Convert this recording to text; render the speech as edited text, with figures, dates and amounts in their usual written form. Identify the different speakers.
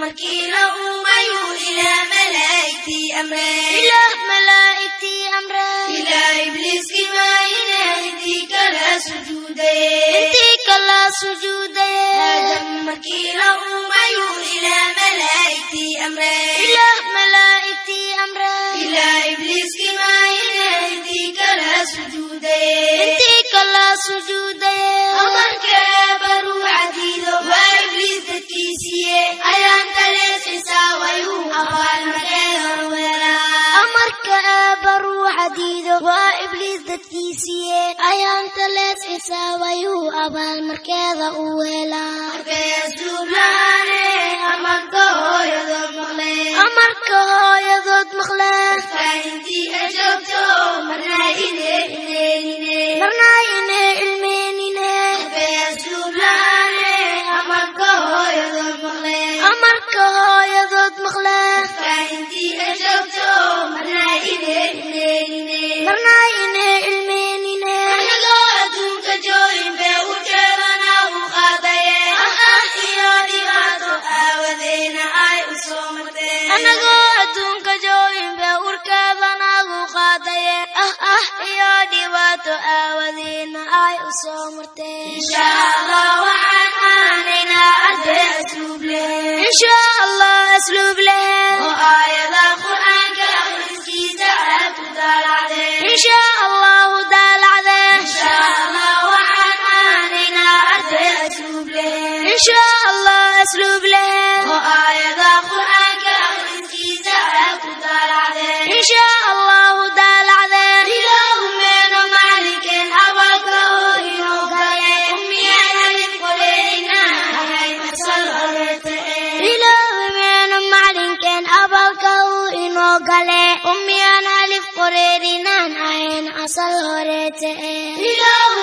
Speaker 1: Markii la uumayuu Ilaah malaa'igtii amree.
Speaker 2: Ilaah malaa'igtii amree.
Speaker 1: Ilaah Ibliiskii maahine intii kala sujuudaye.
Speaker 2: Intii kala sujuudaye.
Speaker 1: Aadam markii la uumayuu Ilaah malaa'igtii amree.
Speaker 2: Ilaah malaa'igtii amree.
Speaker 1: Ilaah Ibliiskii maahine intii kala sujuudaye.
Speaker 2: Intii kala sujuudaye.
Speaker 1: Amarka Eebbe ruuxa diido waa Ibliis dadkiisiiye, ayaan talees xisaabayuu abaalmarkeeda u helaa.
Speaker 2: Amarka Eebbe ruuxa diido waa Ibliis dadkiisiiye, ayaanta lees xisaabayuu abaalmarkeeda u helaa.
Speaker 1: Markay asluub la'aane amarka hooyadood maqleen.
Speaker 2: Amarka hooyadood maqleen.
Speaker 1: Dadka intii ay joogto marna inay ilmeynine.
Speaker 2: Marna inay ilmeynine.
Speaker 1: Markay asluub la'aane amarka hooyadood maqleen.
Speaker 2: Amarka hooyadood maqleen.
Speaker 1: Dadka intii ay joogto marna inay ilmeynine.
Speaker 2: Marna inay ilmeynine.
Speaker 1: Anagoo adduunka joogin bee urkeedana u qaadaye, ah iyo dhibaato aawadeena ay u soo marteen.
Speaker 2: Anagoo adduunka joogin bee urkeedanagu qaadaye, ah iyo dhibaato aawadeena ay u soo marteen.
Speaker 1: Insha Allah waxaan ahaanaynaa arday asluub leh.
Speaker 2: Insha Allah asluub leh.
Speaker 1: Oo aayada Qur'aanka akhriskiisa aad u daalacdeen.
Speaker 2: Insha Allahu daalacdeen.
Speaker 1: Insha Allah waxaan ahaanaynaa arday asluub leh.
Speaker 2: Insha Allah asluub leh.
Speaker 1: Oo aayada Qur'aanka akhriskiisa aad u daalacdeen.
Speaker 2: Insha Allahu daalacdeen.
Speaker 1: Ilaahu meeno macalinkeen abaalka oo inoo gale, ummiyaan alif qoreyna ahayn asal horeete.
Speaker 2: Ilaahu meeno macalinkeen abaalka uu inoo gale, ummiyaan alif qoreerinaan ahayn asal horeete.
Speaker 1: Ilaahu